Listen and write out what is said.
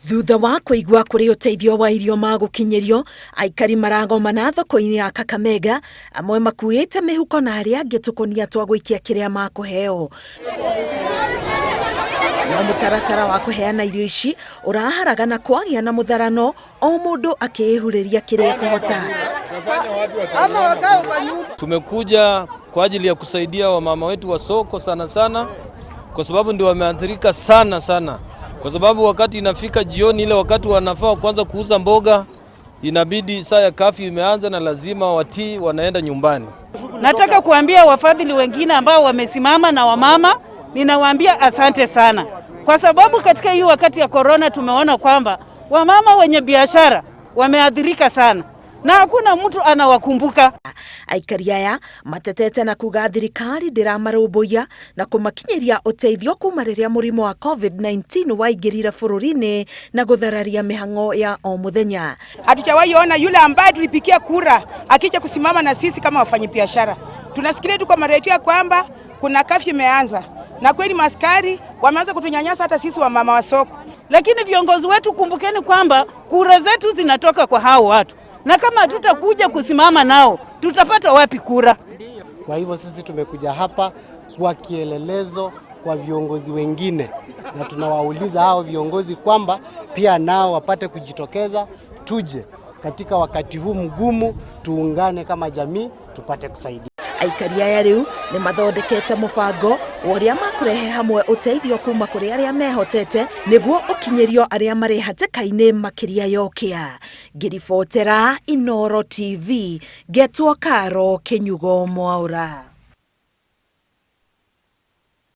Thutha wa kũigua kũrĩ ũteithio wa irio magũkinyĩrio, aikari maragomana thoko-inĩ ya Kakamega, amwe makuĩte mĩhuko na arĩa angĩ tũkũnia twa gũikia kĩrĩa makũheo. No mũtaratara wa kũheana irio ici ũraharagana kwagĩa na mũtharano, o mũndũ akĩĩhurĩria kĩrĩa ekũhota. Tumekuja kwa ajili ya kusaidia wamama wetu wa soko sana sana, kwa sababu ndio wameathirika sana sana, kwa sababu wakati inafika jioni ile wakati wanafaa kuanza kuuza mboga, inabidi saa ya curfew imeanza na lazima watii, wanaenda nyumbani. Nataka kuambia wafadhili wengine ambao wamesimama na wamama, ninawaambia asante sana, kwa sababu katika hii wakati ya korona tumeona kwamba wamama wenye biashara wameathirika sana na hakuna mtu anawakumbuka. Aikari aya matetete na kuga thirikari ndĩramarũmbũiya na kũmakinyĩria ũteithio kuma rĩrĩa mũrimũ wa COVID-19 waingĩrire bũrũri-inĩ na gũthararia mĩhang'o ya o mũthenya. Hatujawahi ona yule ambaye tulipigia kura akija kusimama na sisi kama wafanyabiashara. Tunasikia tu kwa maredio ya kwamba kuna curfew imeanza, na kweli maskari wameanza kutunyanyasa hata sisi wamama wa soko. Lakini viongozi wetu, kumbukeni kwamba kura zetu zinatoka kwa hao watu, na kama hatutakuja kusimama nao tutapata wapi kura? Kwa hivyo sisi tumekuja hapa kwa kielelezo kwa viongozi wengine, na tunawauliza hao viongozi kwamba pia nao wapate kujitokeza, tuje katika wakati huu mgumu, tuungane kama jamii tupate kusaidia. Aikari aya rĩu nĩ mathondekete mũbango wa ũrĩa makũrehe hamwe ũteithio kuma kũrĩ arĩa mehotete nĩguo ũkinyĩrio arĩa marĩ hatĩka-inĩ makĩria yokia. Ngĩribotera Inooro TV, ngetwo Karo Kĩnyugo Mwaũra.